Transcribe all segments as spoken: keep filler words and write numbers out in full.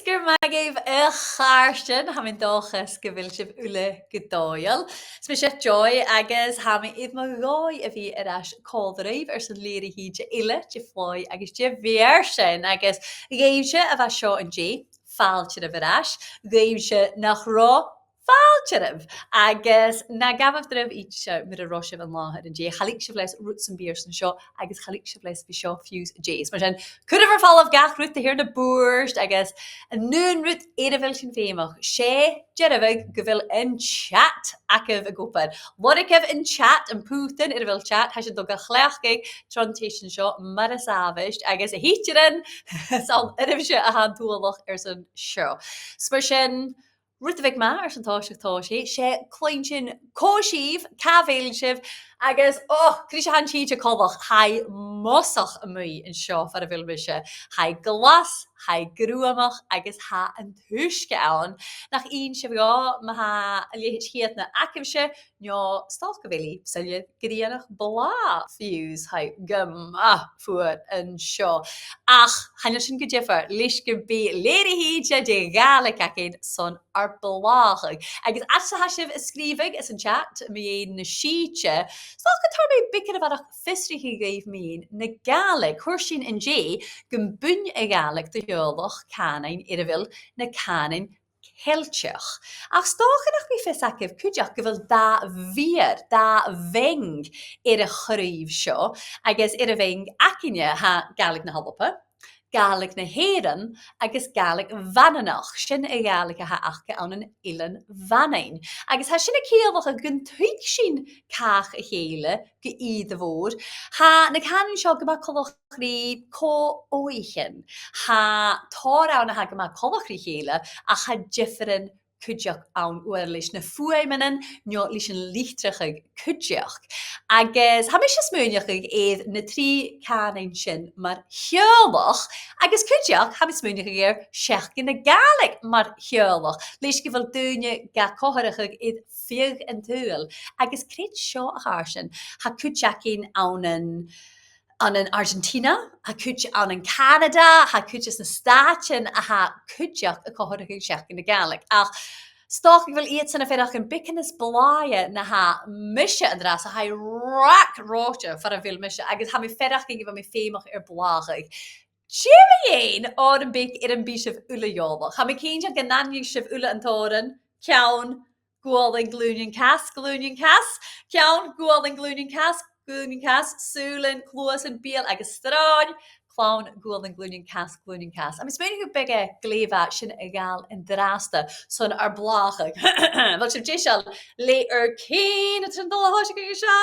Gur math agaibh, a chàirdean, tha mi an dòchas gu bheil sibh uile gu dòigheil. Is mise Joy agus tha mi air mo dhòigh a bhith air ais còmhla ribh airson leth-uair a thìde eile de Phlòigh agus de Bheairtean, agus dhuibhse a bha seo an-dè, fàilte oirbh air ais, dhuibhse nach robh, fàilte oirbh, agus na gabhaibh dragh idir mura robh sibh an làthair an-dè. Cha leig sibh leas rud sam bith airson seo, agus cha leig sibh leas bhith seo fiù 's an-dè. Is mar sin, cuiribh air falbh gach rud a th' air na bùird, agus an aon rud air a bheil sinn feumach, 's e dearbhadh gu bheil an chat agaibh ag obair. Lorgaibh an chat, am putan air a bheil chat, tha sinn a' dol ga chleachdadh tron t-seisean seo mar as àbhaist, agus a thidsearan, 's ann oirbhse a tha an t-uallach airson seo. Is mar sin, rud a bhiodh math airson tòiseachadh, tòisichidh sinn cluinntinn cò sibh, càit a bheil sibh, agus, o, cò ris a tha an tìde coltach, tha i mosach a-muigh an seo far a bheil mise. Tha i glas, tha i gruamach, agus tha an t-uisge ann. Nach inns sibh dhomh ma tha a leithid cheudna agaibhse, no 's dòcha gu bheil i soilleir grianach blàth fiù 's. Tha i gu math fuar an seo. Ach chan eil sin gu diofar, leis gum bi leth-uair a thìde de Ghàidhlig againn son ar blàthachadh. Agus fhad 's a tha sibh a' sgrìobhadh anns an chat mu dheidhinn na sìde, 's dòcha gu bheil mi beagan a bharrachd fiosrachaidh dhuibh mu dheidhinn na Gàidhlig. Thuirt sinn an-dè gum buin a' Ghàidhlig do theaghlach cànain air a bheil na cànain Cheilteach. Ach 's dòcha nach bi fios agaibh cuideachd gu bheil dà mhìr, dà mheang air a' chraobh seo, agus air a' mheang againne tha Gàidhlig na h-Alba, Gàidhlig na h-Èireann agus Gàidhlig Mhanainneach. Sin a' Ghàidhlig a th' aca ann an Eilean Mhanainn. Agus tha sin a' ciallachadh gun tuig sinn càch a chèile gu ìre mhòr. Tha na cànain seo gu math coltach ri co-oghaichean. Tha tòrr ann a tha gu math coltach ri chèile, ach tha diofaran cuideachd ann uair leis na fuaimeannan no leis an litreachadh cuideachd. Agus tha mise a' smaoineachadh air na trì cànain sin mar theaghlach, agus cuideachd tha mi a' smaoineachadh air Seachdain na Gàidhlig mar theaghlach, leis gu bheil daoine ga comharrachadh air feadh an t-saoghail. Agus creid seo, a chàirdean, tha cuid againn ann an ann an Argentina, tha cuid ann an Canada, tha cuid anns na Stàitean a tha cuideachd a' comharrachadh Seachdain na Gàidhlig. Ach 's dòcha gu bheil iadsan a' faireachdainn beagan nas blàithe na tha mise an-dràsta, tha i rag reòite far a bheil mise, agus tha mi a' faireachdainn gu bheil mi feumach air blàthachadh. Dè mu dheidhinn òran beag air am bi sibh uile eòlach? Tha mi cinnteach gun aithnich sibh uile an t-òran, ceann, gualainn, glùinean, cas, glùinean, cas. Ceann, gualainn, glùinean, cas, glùinean, cas. Sùilean, cluasan, beul agus sròn. Clann, gualainn, glùinean, cas, glùinean, cas. Tha mi a' smaoineachadh gum biodh e glè mhath sin a ghabhail an-dràsta son ar blàthachadh. A bheil sibh deiseil? Leth-uair cinnteach, tha sinn a' dol a thòiseachadh an seo.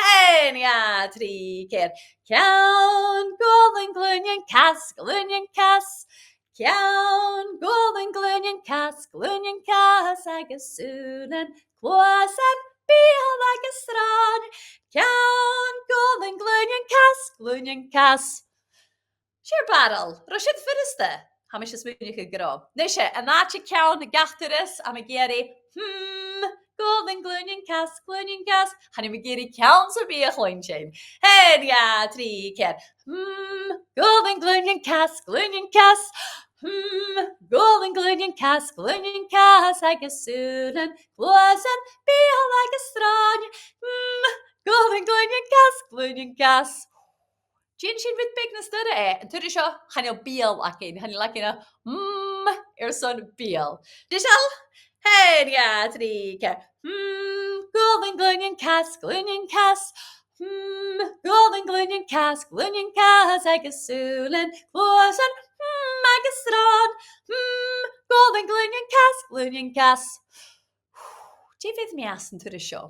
Aon, dhà, trì, ceithir. Ceann, gualainn, glùinean, cas, glùinean, cas. Ceann, gualainn, glùinean, cas, glùinean, cas, agus sùilean, cluasan, beul agus sròn. Ceann, gualainn, glùinean, cas, glùinean, cas. Sure, a bharail, an robh sin furasta? Tha mise a' smaoineachadh gun robh. Nise, an àite ceann gach turas, tha mi ag iarraidh, hmm, gualainn, glùinean, cas, glùinean, cas. Chan eil mi ag iarraidh ceann sam bith a chluinntinn. Aon, dhà, trì, ceithir. Hmm, gualainn, glùinean, cas, glùinean, cas. Hmm, gualainn, glùinean, cas, glùinean, cas, agus sùilean, cluasan, beul agus sròn. Hmm, gualainn, glùinean, cas, glùinean, cas. Dèan sinn rud beag nas duilghe e. An turas seo, chan eil beul againn, chan eil againn ach mm airson beul. Deiseil? Aon, dhà, trì, ceithir. Mm, gualainn, glùinean, cas, glùinean, cas. Mm, gualainn, glùinean, cas, glùinean, cas, agus sùilean, cluasan, mm, agus sròn. Mm, gualainn, glùinean, cas, glùinean, cas. Dè bheir mi às an turas seo?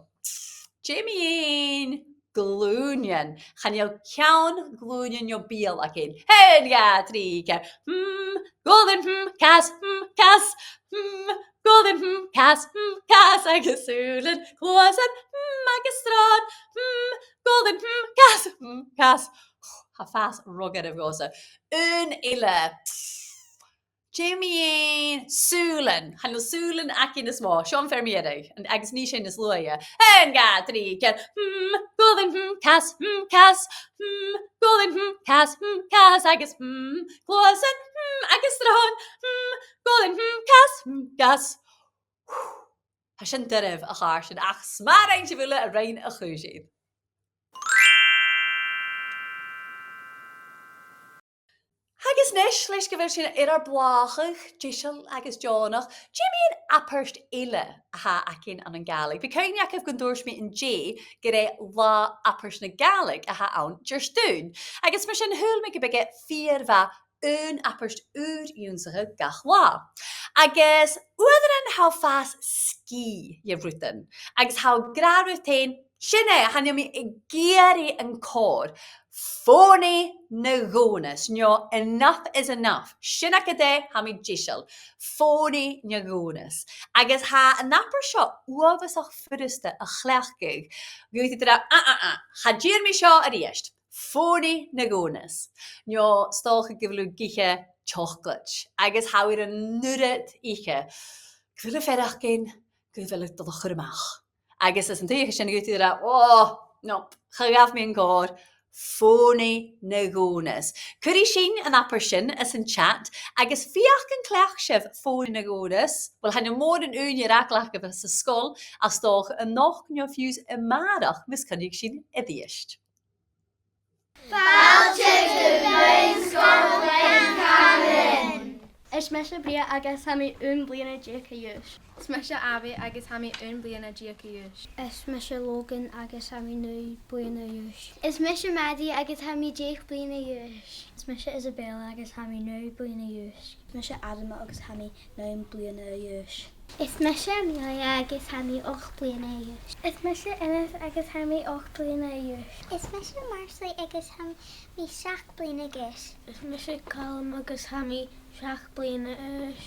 Dè mu dheidhinn glùinean? Chan eil ceann, glùinean no beul againn. Aon, dhà, trì, ceithir. Hmm, gualainn, hmm, cas, hmm, cas. Hmm, gualainn, hmm, cas, hmm, cas, agus sùilean, cluasan, hmm, agus sròn. Hmm, gualainn, hmm, cas, hmm, cas. Tha fàs rugadh air a' bhòsa. Aon eile. Dè mu dheidhinn sùilean? Chan eil sùilean againn nas motha. Seo am fear mu dheireadh, agus nì sinn nas luaithe. Aon, dhà, trì, ceithir. Hmm, gualainn, hmm, cas, hmm, cas. Hmm, gualainn, hmm, cas, hmm, cas, agus hmm, cluasan, hmm, agus sròn. Hmm, gas. Tha sin doirbh, a chàirdean, ach 's math a rinn sibh uile a rinn a' chùis. Agus a-nis, leis gu bheil sinn air ar blàthachadh, deiseil agus deònach, dè mu dheidhinn abairt eile a th' againn ann an Gàidhlig? Bidh cuimhne agaibh gun tuirt mi an-dè gur e Latha Abairt na Gàidhlig a th' ann Diardaoin. Agus mar sin, shaoil mi gum biodh e fìor mhath aon abairt ùr ionnsachadh gach latha. Agus uaireannan tha thu a' fàs sgìth de rudan, agus tha thu ag ràdh riut fhèin, sin e, chan eil mi ag iarraidh an còrr. Fòghnaidh na dh'fhòghnas, no enough is enough. Sin agad e, tha mi deiseil. Fòghnaidh na dh'fhòghnas. Agus tha an abairt seo uabhasach furasta a chleachdadh. Gheibh thu ag ràdh, ah, ah, ah, cha dèan mi seo a-rithist. Fòghnaidh na dh'fhòghnas. No 's dòcha gu bheil thu ag ithe teòclaid agus tha thu air an uiread ithe gu bheil thu a' faireachdainn gu bheil thu a' dol a chur a-mach. Agus anns an t-suidheachadh sin, gheibh thu ag ràdh, oh, no, cha ghabh mi an còrr. Fòghnaidh na dh'fhòghnas. Cuiridh sinn an abairt sin anns a' chat, agus feuch an cleachd sibh fòghnaidh na dh'fhòghnas. Uill, chan eil mòran ùine air fhàgail agaibh anns an sgoil, ach 's dòcha a-nochd no fiù 's a-màireach mus coinnich sinn a-rithist. Fàilte gu Bun-sgoil Gleann Cailein. Is mise Bria agus tha mi aon bliadhna deug a dh'aois. Is mise Abby agus tha mi aon bliadhna deug a dh'aois. Is mise Logan agus tha mi naoi bliadhna a dh'aois. Is mise Maddie agus tha mi deich bliadhna a dh'aois. Is mise Isabella agus tha mi naoi bliadhna a dh'aois. Is mise Adam agus tha mi naoi bliadhna a dh'aois. Is mise Amelia agus tha mi ochd bliadhna a dh'aois. Is mise Innes agus tha mi ochd bliadhna a dh'aois. Is mise Marsaili agus tha mi seachd bliadhna a dh'aois. Is mise Calum agus tha mi seachd bliadhna a dh'aois.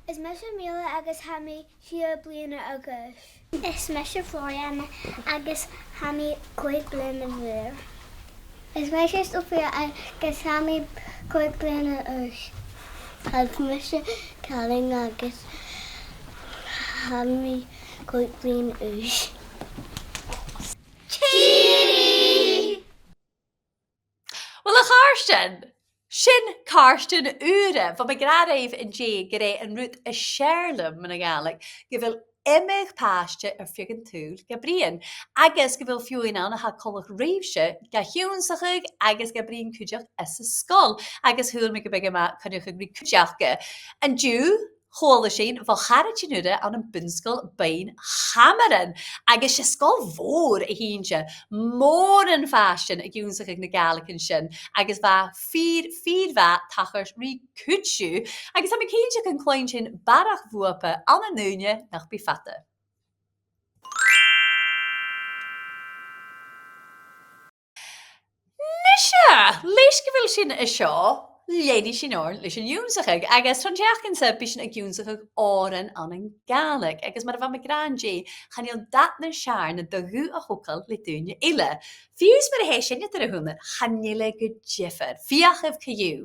Is mise Mila agus tha mi sia bliadhna a dh'aois. Is mise Floriana agus tha mi còig bliadhna a dh'aois. Is mise Sophia agus tha mi còig bliadhna a dh'aois. Is mise Cailean agus tha mi còig bliadhna a dh'aois. Tìoraidh! Uill, a chàirdean, sin càirdean ùra. Bha mi ag ràdh ribh an-dè gur e an rud as fheàrr leam mun a' Ghàidhlig gu bheil iomadh pàiste air feadh an t-saoghail ga bruidhinn, agus gu bheil feadhainn ann a tha coltach ribhse ga h-ionnsachadh agus ga bruidhinn cuideachd anns an sgoil, agus shaoil mi gum biodh e math coinneachadh ri cuid aca. An-diugh, chuala sinn bho charaidean ùra ann am Bun-sgoil Beinn Chamshron, agus 's e sgoil mhòr a th' innte, mòran phàistean ag ionnsachadh na Gàidhlig an sin, agus bha e fìor, fìor mhath tachairt ri cuid dhiubh, agus tha mi cinnteach gun cluinn sinn barrachd bhuapa ann an ùine nach bi fada. Nise, leis gu bheil sinn an seo, leanaidh sinn oirnn leis an ionnsachadh, agus tron t-seachdain-sa bidh sinn ag ionnsachadh òran ann an Gàidhlig, agus mar a bha mi ag ràdh an-dè, chan eil dad nas fheàrr na do ghuth a thogail le daoine eile. Fiù 's mura h-e seinneadair a th' annaibh, chan eil e gu diofar. Feuchaibh co-dhiù.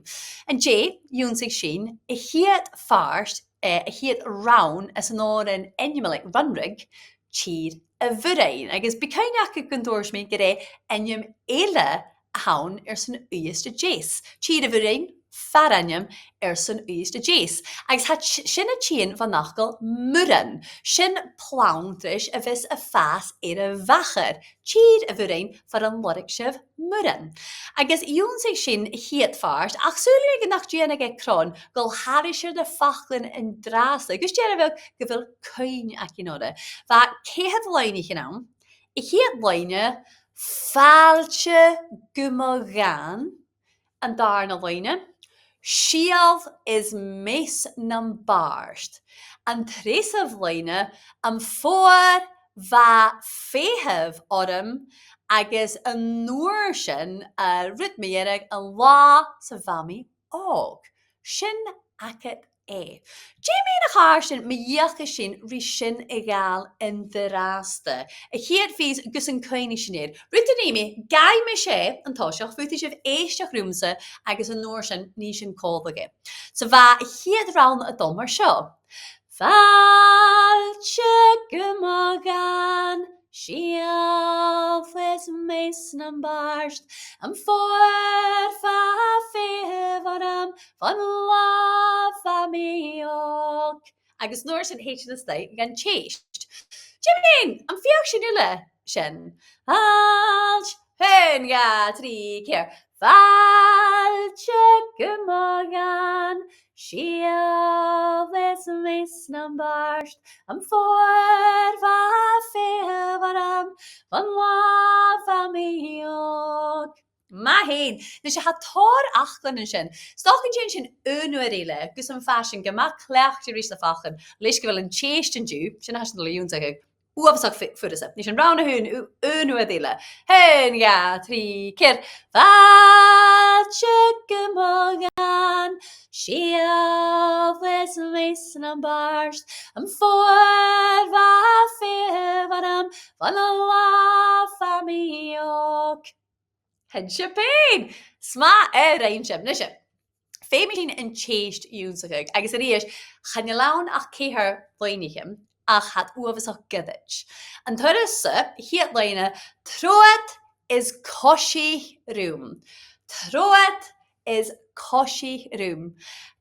An-dè, dh'ionnsaich sinn a' chiad phàirt, eh, a' chiad rann às an òran ainmeil aig Runrig, Tìr a' Mhurain, agus bidh cuimhne agaibh gun tuirt mi gur e ainm eile a th' ann airson Uibhist a Deas. Tìr a' Mhurain, far-ainm airson Uibhist a Deas. Agus tha s-, sin a' tighinn bhon fhacal muran. Sin planntrais a bhios a' fàs air a' mhachair. Tìr a' Mhurain, far an lorg sibh muran. Agus dh'ionnsaich sinn a' chiad phàirt, ach saoilidh mi nach dèanadh e cron a dhol thairis air na faclan an-dràsta, agus dèanamh gu bheil cuimhne againn orra. Bha ceithir loidhnichean ann. A' chiad loidhne, fàilte gu mo dhàn. An dàrna loidhne, sìol is meas nam bàrd. An treasamh loidhne, am foghar bha feitheamh orm, agus an uair sin, eh, rud mu dheireadh, an là 's a bha mi òg. Sin agad e. Dè mu dheidhinn, a chàirdean, ma dh'fheuchas sinn ri sin a ghabhail an-dràsta? A' chiad phìos gus an coinnich sinn air. Rud a nì mi, gabhaidh mise e an toiseach, faodaidh sibh èisteachd riumsa agus an uair sin nì sinn còmhla e. So bha a' chiad rann a' dol mar seo. Fàilte gu mo dhàn, sìol is meas nam bàrd, am foghar bha feitheamh orm, bhon là bha mi òg. Agus an uair sin thèid sinn a-steach dhan t-sèist. Dè mu dheidhinn, am feuch sinn uile sin? Fàilte, aon, dhà, trì, ceithir. Fàilte gu mo dhàn, sìol is meas nam bàrd, am foghar bha feitheamh orm, bhon là bha mi òg. Math fhèin. Nise, tha tòrr fhaclan an sin. 'S dòcha gun dèan sinn aon uair eile, gus am faigh sinn gu math cleachdte ris na faclan, leis gu bheil an t-sèist an-diugh, sin a tha sinn a' dol a dh'ionnsachadh, uabhasach fu-, furasta. Nise, an rann a h-aon, u-, aon uair eile. Aon, dhà, trì, ceithir. Fàilte gu mo dhàn, sìol is meas nam bàrd, am foghar bha feitheamh orm, bhon là bha mi òg. Sin sibh fhèin! 'S math a rinn sibh. Nise, feumaidh sinn an t-sèist ionnsachadh, agus a-rithist, chan eil ann ach ceithir loidhnichean, ach tha iad uabhasach goirid. An turas sa, a' chiad loidhne, trobhad is coisich rium. Trobhad is coisich rium.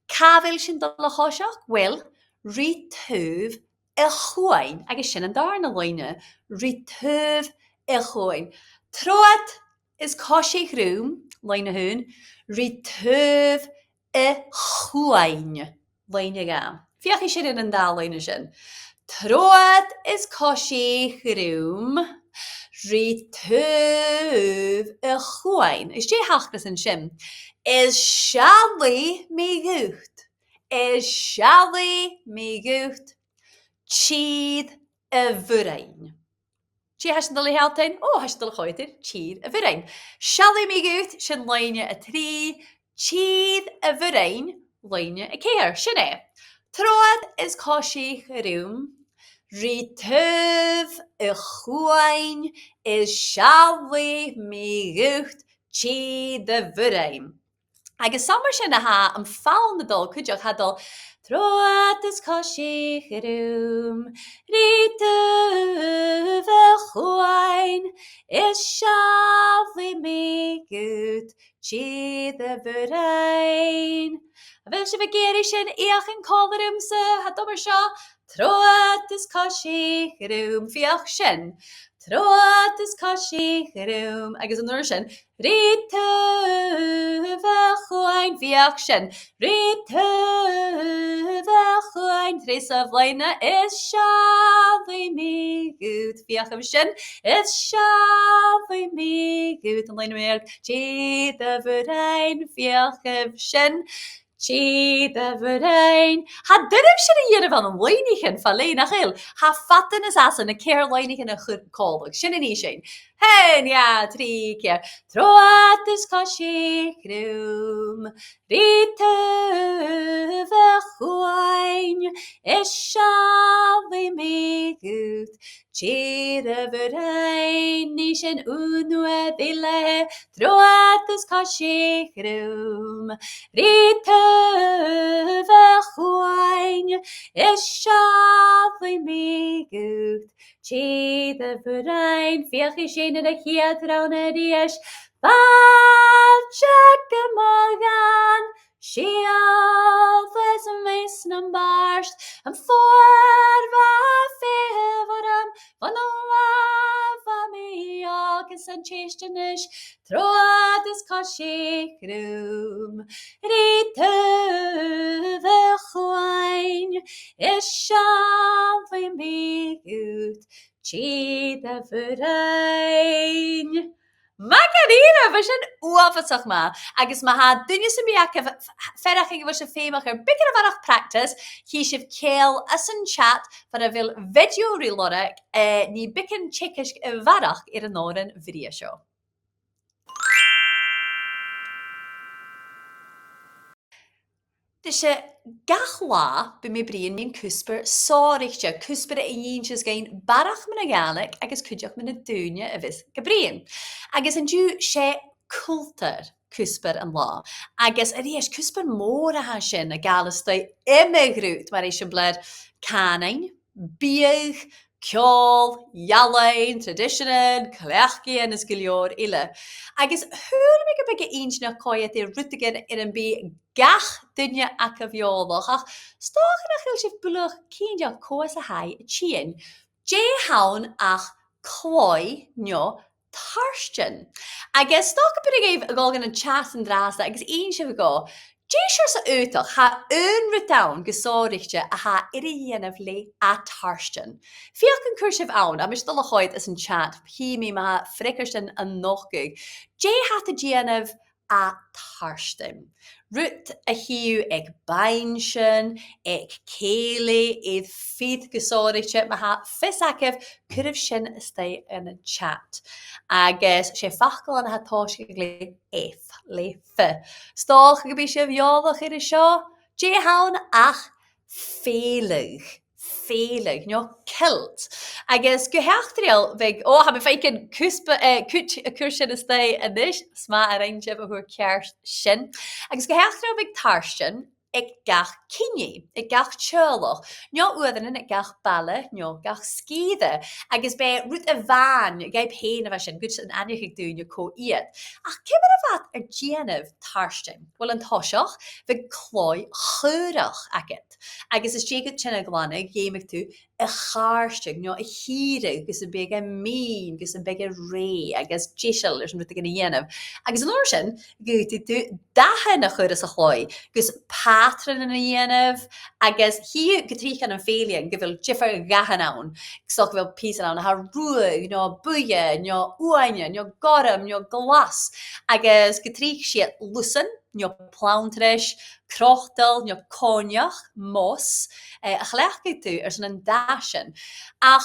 Càit a bheil sinn a' dol a choiseachd? Uill, ri taobh a' chuain, agus sin an dàrna loidhne, ri taobh a' chuain. Trobhad is coisich rium, loidhne a h-aon, ri taobh a' chuain, loidhne a dhà. Feuchaidh sinn air an dà loidhne sin. Trobhad is coisich rium, ri taobh a' chuain. Is dè thachras an sin? Is seallaidh mi dhut, is seallaidh mi dhut tìr a' mhurain. Dè tha sinn a' dol a shealltainn? Ò, tha sinn a' dol a choimhead air tìr a' mhurain. Seallaidh mi dhut, sin loidhne a trì, tìr a' mhurain, loidhne a ceithir. Sin e. Trobhad is coisich rium, ri taobh a' chuain, is seallaidh mi dhut tìr a' mhurain. Agus 's ann mar sin a tha am fonn a' dol cuideachd, tha e a' dol, trobhad is coisich rium, ri taobh a' chuain, is seallaidh mi dhut tìr a' mhurain. A bheil sibh ag iarraidh sin fheuchainn còmhla riumsa? Tha e a' dol mar seo, trobhad is coisich rium, feuch sin. Trobhad is coisich rium, agus an uair sin, ri taobh a' chuain, feuch sin. Ri taobh a' chuain, treas loidhne, is seallaidh mi dhut, feuchaibh sin. Is seallaidh mi dhut, an loidhne mu dheireadh, tìr a' mhurain, feuchaibh sin. Tìr a' mhurain. Tha e doirbh sin a dhèanamh ann an loidhnichean fa leth, nach eil? Tha e fada nas fhasa na ceithir loidhnichean a chur còmhla. Sin a nì sinn. Aon, dhà, trì, ceithir. Trobhad is coisich rium, ri taobh a' chuain, is seallaidh mi dhut tìr a' mhurain. Nì sinn aon uair eile. Trobhad is coisich rium, ri taobh a' chuain, is seallaidh mi dhut tìr a' mhurain. Feuchaidh sinn air a' chiad rann a-rithist. Fàilte gu mo dhàn, sìol is meas nam bàrd, am foghar bha feitheamh orm, bhon là bha mi òg. Agus an t-sèist a-nis. Trobhad is coisich rium, ri taobh a' chuain, is seallaidh mi dhut tìr a' mhurain. Math dha-rìribh, bha sin uabhasach math, agus ma tha duine sam bith agaibh f-, f-, faireachdainn gu bheil sibh feumach air beagan a bharrachd practice, chì sibh ceangal anns an chat far a bheil video ri lorg, eh, nì beagan teagasg a bharrachd air an òran bhrèagha seo. Nise, gach latha, bidh mi a' bruidhinn mun chuspair sònraichte, cuspair a dh'innis dhuinn barrachd mun a' Ghàidhlig agus cuideachd mu na daoine a bhios ga bruidhinn. Agus an-diugh, 's e cultar cuspair an latha. Agus a-rithist, cuspair mòr a tha sin a' gabhail a-steach iomadh rud, mar eisimpleir cànain, biadh, ceòl, ealain, traidiseanan, cleachdaidhean is gu leòr eile. Agus shaoil mi gum biodh e inntinneach coimhead air rudeigin air am bi gach duine agaibh eòlach, ach 's dòcha nach eil sibh buileach cinnteach cò às a tha i a' tighinn. Dè th' ann ach clòimh no tartan. Agus 's dòcha gum bi sibh a' dol dhan an chat an-dràsta agus innsibh dhomh, dè seòrsa aodach, tha aon rud ann gu sònraichte a tha air a dhèanamh le a tartan. Feuch an cuir sibh ann, tha mise a' dol a choimhead anns an chat, chì mi ma tha freagairtean a' nochdadh. Dè tha iad a' dèanamh à tartan? Rud a chì thu aig bainnsean, aig cèilidhs, air feadh gu sònraichte, ma tha fios agaibh, cuiribh sin a-steach ann an chat. Agus 's e facal a tha tòiseachadh le F, le F. 'S dòcha gum bi sibh eòlach air seo, dè th' ann ach fèileadh. Fèileadh, no kilt. Agus gu h-eachdraidheil bhiodh, o, tha mi a' faicinn cuspa-, eh, cuid a' cur sin a-steach a-nis, 's math a rinn sibh a fhuair ceart sin. Agus gu h-eachdraidheil bhiodh tartan aig gach cinneadh, aig gach teaghlach, no uaireannan aig gach baile, no gach sgìre. Agus b' e rud a-mhàin, gheibh fhèin a bha sin, gus an aithnicheadh daoine cò iad. Ach ciamar a bha iad a' dèanamh tartan? Uill, an toiseach, bhiodh clòimh chaorach agad. Agus às dèidh dhut sin a ghlanadh, dh'fheumadh tu a chàirdeadh, no a chìreadh, gus am biodh e mìn, gus am biodh e rèidh, agus deiseil airson rudeigin a dhèanamh. Agus an uair sin, dh'fhaodadh tu dathan a chur sa chlòimh, gus pàtranan a dhèanamh, agus chì thu gu tric ann am fèileadh gu bheil diofar dhathan ann, so gu bheil pìosan ann a tha ruadh, no buidhe, no uaine, no gorm, no glas, agus gu tric 's iad lusan, no planntrais, crotal, no coinneach, moss, eh, a chleachdadh tu airson an dath sin. Ach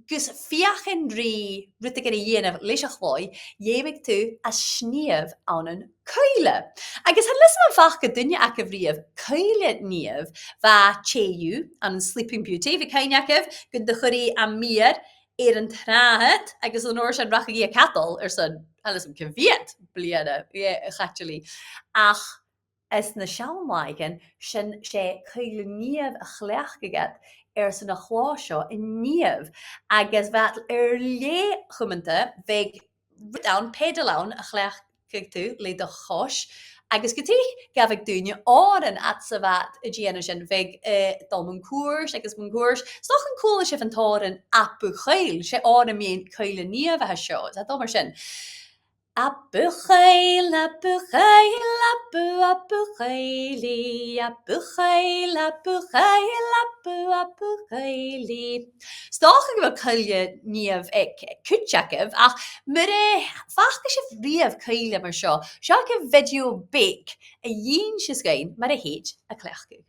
gus feuchainn ri rudeigin a dhèanamh leis a' chlòimh, dh'fheumadh tu a snìomh ann an cuibhle. Agus tha fhios agam am faca duine agaibh riamh cuibhle-shnìomh, bha tè dhiubh ann an Sleeping Beauty, bidh cuimhne agaibh, gun do chuir i a mhìr air an t-sràid, agus an uair sin rachadh i a chadal airson, tha fhios agam, cia mheud bliadhna, yeah, a chadal i. Ach anns na seann làithean, sin, 's e cuibhle-shnìomh a chleachdadh iad airson a' chlòimh seo a shnìomh, agus bha iad air leth cumanta, bhiodh rud ann, pedal ann, a chleachdadh tu le do chois, agus gu tric ghabhadh daoine òran fhad 's a bha iad a' dèanamh sin, bhiodh, eh, dol mun cuairt agus mun cuairt. 'S dòcha gun cuala sibh an t-òran A' Bhuachaille, 's e òran mu dheidhinn cuibhle-shnìomh a tha seo, is tha e a' dol mar sin. A' bhuachaille, a' bhuachaille, a' bu-, a' bhuachaille, a' bhuachaille, a' bhuachaille, a' bu-, a' bhuachaille. 'S dòcha gu bheil cuibhle-shnìomh aig cuid agaibh, ach mura faca sibh riamh cuibhle mar seo, seo agaibh video beag a dh'innseas dhuinn mar a thèid a cleachdadh.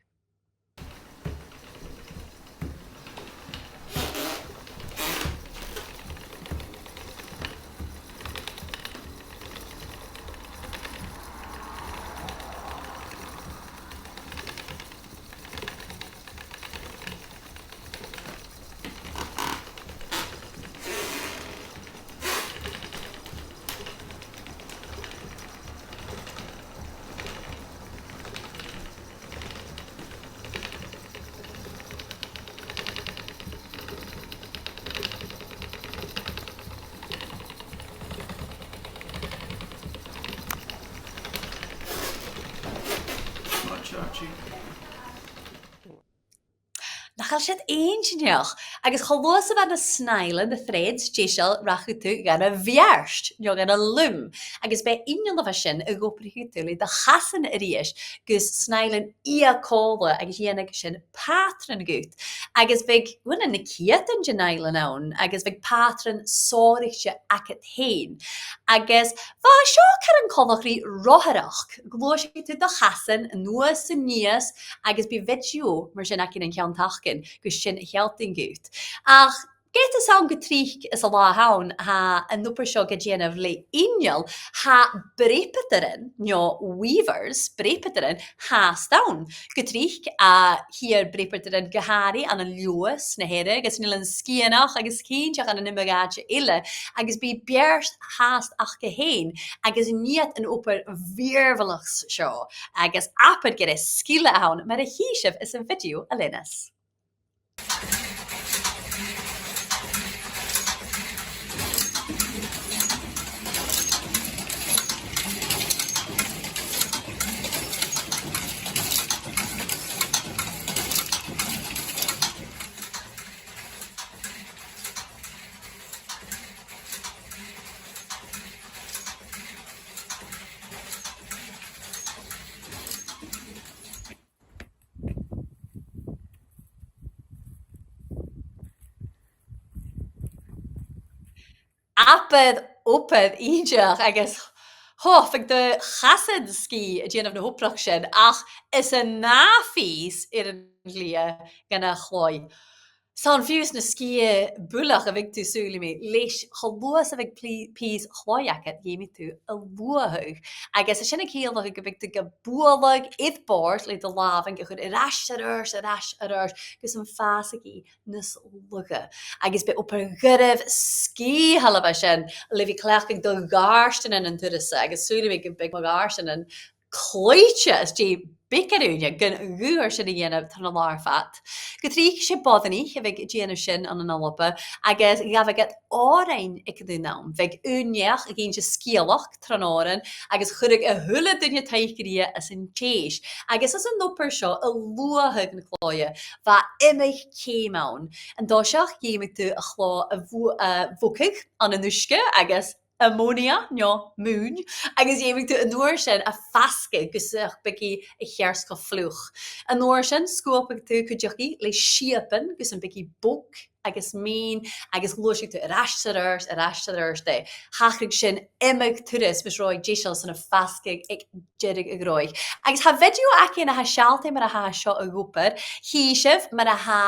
Nach eil siud inntinneach? Agus cho luath 's a bha na snàithlean, na threads, deiseil, rachadh tu dhan a' bheairt, no dhan a' loom. Agus b' e inneal a bha sin a dh'obraicheadh tu le do chasan a-rithist, gus snàithlean fhighe còmhla agus dhèanadh sin pàtran dhut. Agus bhiodh, bhiodh na ceudan de shnàithlean ann, agus bhiodh pàtran sònraichte agad fhèin. Agus bha seo car coltach ri rothaireachd, gluaiseadh tu do chasan a-nuas 's a-nìos, agus bidh video mar sin againn an ceann-seachdain, gus sin a shealltainn dhut. Ach ged as ann gu tric san latha an-diugh, tha an obair seo ga dhèanamh le inneal, tha breabadairean, no weavers, breabadairean, fhathast ann. Gu tric, a, chì thu breabadairean gu h-àraidh ann an Leòdhas na Hearadh, agus an Eilean Sgitheanach, agus cinnteach ann an iomadh àite eile, agus bidh beairt fhathast aca fhèin, agus nì iad an obair mhìorbhaileach seo, agus abair gur e sgil a th' ann, mar a chì sibh anns a' video a leanas. Abair obair inntinneach agus, ho, bhiodh do chasan sgìth a' dèanamh na h-obrach sin, ach is an ath phìos air an t-slighe gun a' chlòimh. 'S ann fiù 's na sgiathan buileach a bhiodh tu, saoilidh mi, leis cho luath 's a bhiodh plì-, pìos clòimhe agad, dh'fheumadh tu a luathadh. Agus tha sin a' ciallachadh gum biodh tu ga bhualadh air bòrd le do làmhan, ga chur air ais 's air adhart, air ais 's air adhart, gus am fàsadh i nas lugha. Agus b' e obair ghoirid sgìtheil a bha sin, le bhith a' cleachdadh do ghàirdeanan an turas, agus saoilidh mi gum biodh mo ghàirdeanan claoidhte às dèidh beagan ùine gun ghuth air sin a dhèanamh tron latha air fad. Gu tric 's e boireannaich a bhiodh a' dèanamh sin ann an Alba, agus ghabhadh iad òrain aig an aon àm. Bhiodh aon neach ag innse sgeulachd tron òran, agus chuireadh a h-uile duine taic rithe anns an t-sèist. Agus anns an obair seo, a' luathadh na clòimhe, bha iomadh ceum ann. An toiseach, dh'fheumadh tu a' chlò a bho-, a bhogadh ann an uisge agus ammonia, no mùn, agus dh'fheumadh tu an uair sin a fàsgadh gus am biodh i a cheart cho fliuch. An uair sin, sguabadh tu cuideachd i le siabann gus am biodh i bog agus mìn, agus ghluaiseadh tu air ais 's air adhart, air ais 's air adhart e. Thachradh sin iomadh turas mus robh i deiseil 's ann a' fàsgadh aig deireadh a' ghnothach. Agus tha video againn a tha a' sealltainn mar a tha seo ag obair. Chì sibh mar a tha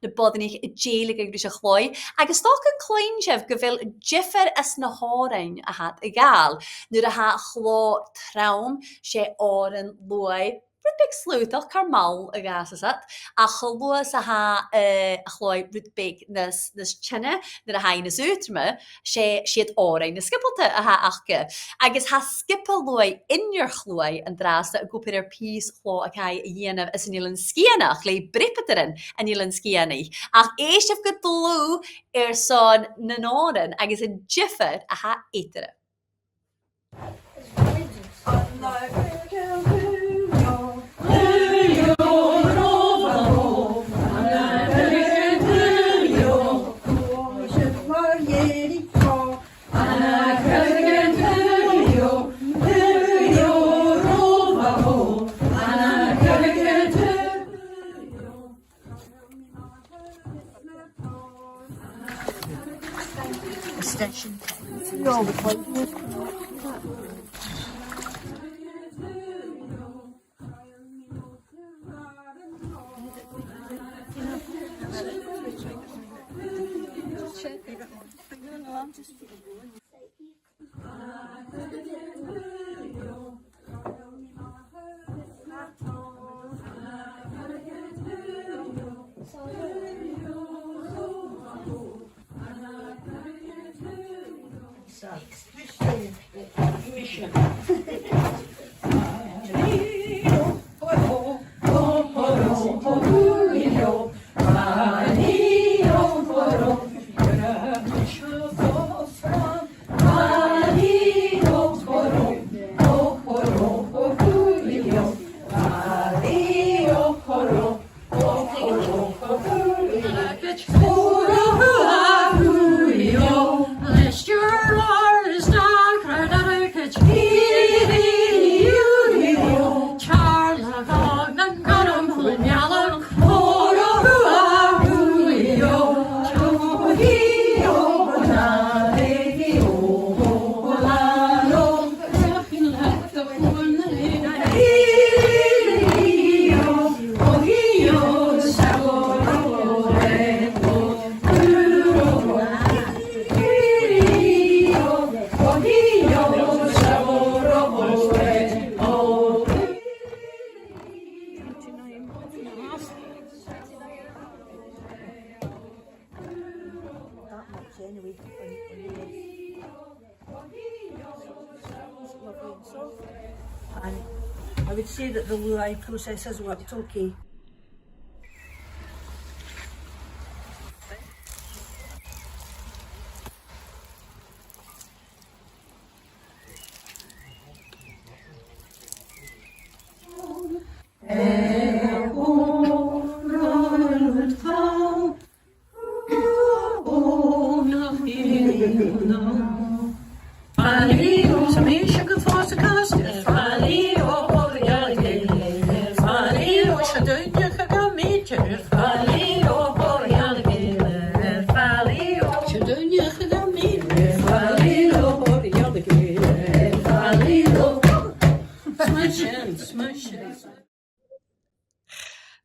na boireannaich a' dèiligeadh ris a' chlòimh, agus 's dòcha gun cluinn sibh gu bheil diofar anns na h-òrain a tha iad a' gabhail. Nuair a tha a' chlò trom, 's e òran luaidh, rud beag slaodach, car mall a dh'fhàsas iad, ach cho luath 's a tha, eh, a' chlò rud beag nas, nas tine, nuair a tha i nas aotruime, 's e, 's iad òrain nas sgiobalta a th' aca. Agus tha sgioba luaidh Inbhir-chluaidh an-dràsta ag obair air pìos clò a chaidh a dhèanamh anns an Eilean Sgitheanach le breabadairean an Eilein Sgitheanaich. Ach èistibh gu dlùth airson nan òran agus an diofar a tha eatarra. Station. That much anyway. And I would say that the luaidh process has worked okay.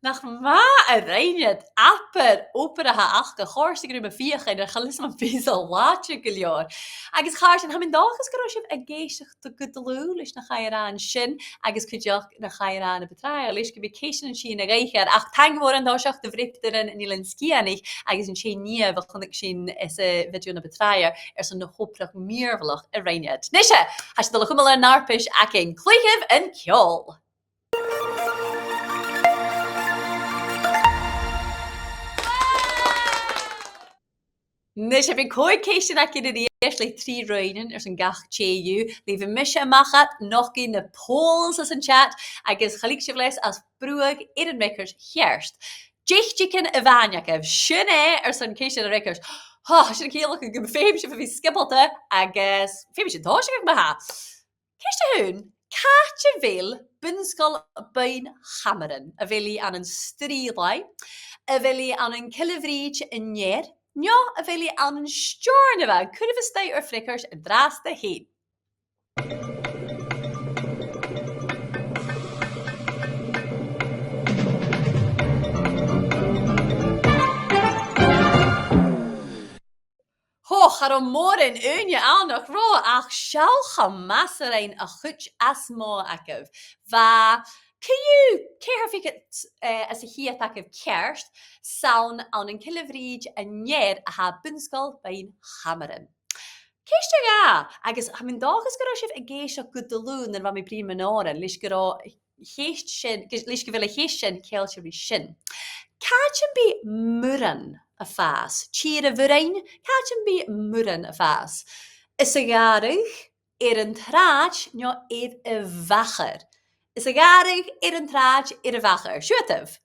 Nach math a rinn iad, abair obair a th' aca, chòrd e rium a' feuchainn air, chan eil fhios agam am bi e làidir gu leòr. Agus a chàirdean, tha mi an dòchas gun robh sibh ag èisteachd gu dlùth leis na chaidh a ràdh an sin, agus cuideachd na chaidh a ràdh na bu tràithe, leis gum bi ceistean an sin a dh'aithghearr, ach taing mhòr an toiseach do Bhriotairean an Eilein Sgitheanaich, agus an tè neo a chunnaic sinn anns a' video na bu tràithe airson na h-obrach mhìorbhaileach a rinn iad. Nise, tha sinn a' dol a chumail air an fharpais againn. Cluichibh an ceòl! Nise, bidh còig ceistean againn a-rithist le trì roghainnean airson gach tè dhiubh. Leughaidh mise a-mach iad, nochdaidh na polls anns a' chat, agus cha leig sibh leas ach bruthadh air an fhreagairt cheart. Deich diogan a-mhàin agaibh, sin e airson ceistean a fhreagairt. Tha sin a' ciallachadh gum feum sibh a bhith sgiobalta agus feumaidh sinn tòiseachadh ma-thà. Ceist a h-aon, càit a bheil Bun-sgoil Beinn Chamshron? A bheil i ann an Sruighlea, a bheil i ann an Cille Bhrìghde an Ear, no a bheil i ann an Steòrnabhagh? Cuiribh a-steach ur freagairt an-dràsta fhèin. Ho, cha robh mòran ùine ann, nach robh, ach seall cho math 's a rinn a' chuid as motha agaibh. Bha, co-dhiù, ceithir fichead, eh, às a' cheud agaibh ceart, 's ann ann an Cille Bhrìghde an Ear a tha Bun-sgoil Beinn Chamshron. Ceist a dhà, agus tha mi an dòchas gun robh sibh ag èisteachd gu dlùth nuair a bha mi a' bruidhinn mun òran, leis gun robh cheist sin, leis gu bheil a' cheist sin ceangailte ri sin. Càit am bi muran a' fàs? Tìr a' mhurain, càit am bi muran a' fàs? Anns a' ghàrradh, air an t-sràid no air a' mhachair? Anns a' ghàrradh, air an t-sràid, air a' mhachair. Siuthadaibh.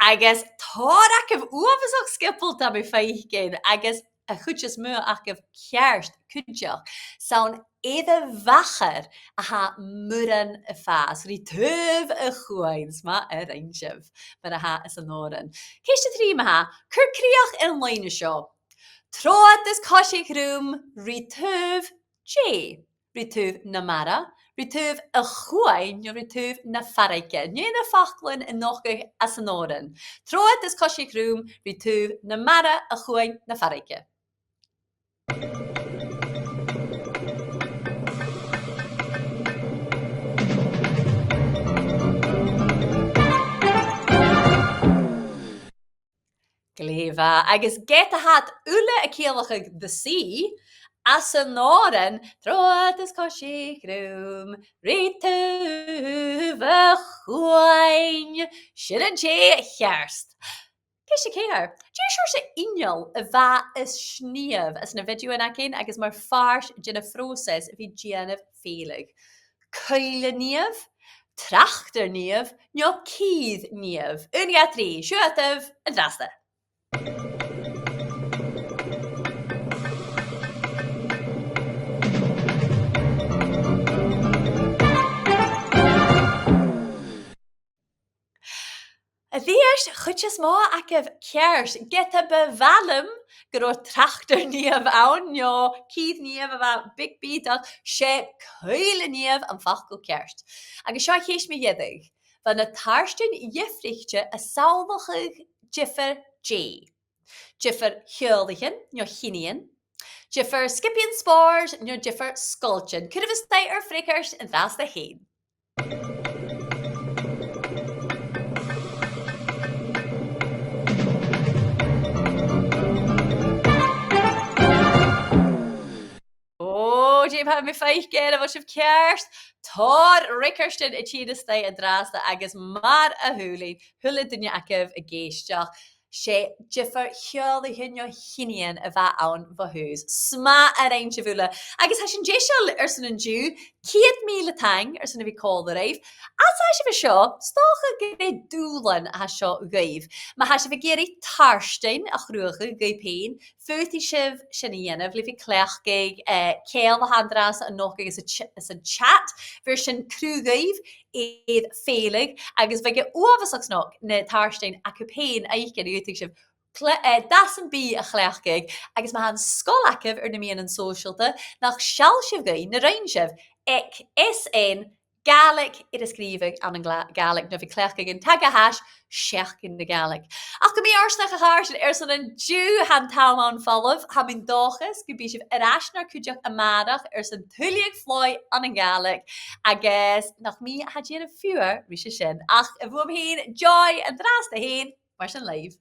Agus tòrr agaibh uabhasach sgiobalta, tha mi a' faicinn, agus a' chuid as motha agaibh ceart cuideachd. 'S ann air a' mhachair a tha muran a' fàs, ri taobh a' chuain, 's math a rinn sibh, mar a tha anns an òran. Ceist a trì ma-thà, cuir crìoch air an loidhne seo. Trobhad is coisich rium ri taobh dè? Ri taobh na mara, ri taobh a' chuain, no ri taobh na fairge? Nì na faclan a' nochdadh anns an òran. Trobhad is coisich rium ri taobh na mara, a' chuain, na fairge. Glè mhath, agus ged a tha iad uile a' ciallachadh the sea, anns an òran, trobhad is coisich rium ri taobh a' chuain. Sin an tè cheart. Ceist a ceithir. Dè seòrsa inneal a bha a' snìomh anns na bhidiothan againn agus mar phàirt den a' phròiseas a bhith a' dèanamh fèileadh? Cuibhle-shnìomh, tractar-shnìomh, no cìr-shnìomh? Aon, dhà, trì, siuthadaibh an-dràsta. A-rithist, a' chuid as motha agaibh ceart, ged a bu mhath leam gun robh tractar-shnìomh ann, no cìr-shnìomh a bha beag bìodach, 's e cuibhle-shnìomh am facal ceart. Agus seo a' cheist mu dheireadh. Bha na tartain dhiofraichte a' samhlachadh diofar dè? Diofar theaghlaichean no chinnidhean, diofar sgiobaidhean spòrs no diofar sgoiltean? Cuiribh a-steach ur freagairt an-dràsta fhèin. Ò, dè tha mi a' faicinn, a bheil sibh ceart? Tòrr fhreagairtean a' tighinn a-steach an-dràsta agus mar a shaoileadh, a h-uile duine agaibh ag èisteachd, 's e diofar theaghlaichean no chinnidhean a bha ann bho thùs. 'S math a rinn sibh uile. Agus tha sinn deiseil airson an-diugh, ceud mìle taing airson a bhith còmhla ribh. Fhad 's a tha sibh an seo, 's dòcha gur e dùbhlan a tha seo dhuibh. Ma tha sibh ag iarraidh tartain a chruthachadh dhuibh fhèin, faodaidh sibh sin a dhèanamh le bhith a' cleachdadh, eh, ceangal a tha an-dràsta a' nochdadh anns a' ch-, anns a' chat. Bheir sin cruth dhuibh air fèileadh, agus bhiodh e uabhasach snog na tartain agaibh fhèin fhaicinn, a dh'fhaodadh sibh cl- uh, dasan bìdh a chleachdadh, agus ma tha an sgoil agaibh air na meadhanan sòisealta, nach seall sibh dhuinn na rinn sibh aig S N Gàidhlig air a sgrìobhadh ann an Gla- Gàidhlig, no bhith a' cleachdadh an taga hais Seachdain na Gàidhlig. Ach gu mì-fhortanach, a chàirdean, airson an-diugh tha an t-àm ann falbh, tha mi an dòchas gum bi sibh air ais nar cuideachd a-màireach airson tuilleadh flòigh ann an Gàidhlig, agus nach mi a tha dèanamh fiughair ris a sin. Ach a bhuam fhìn, joy an-dràsta fhèin, mar sin leibh.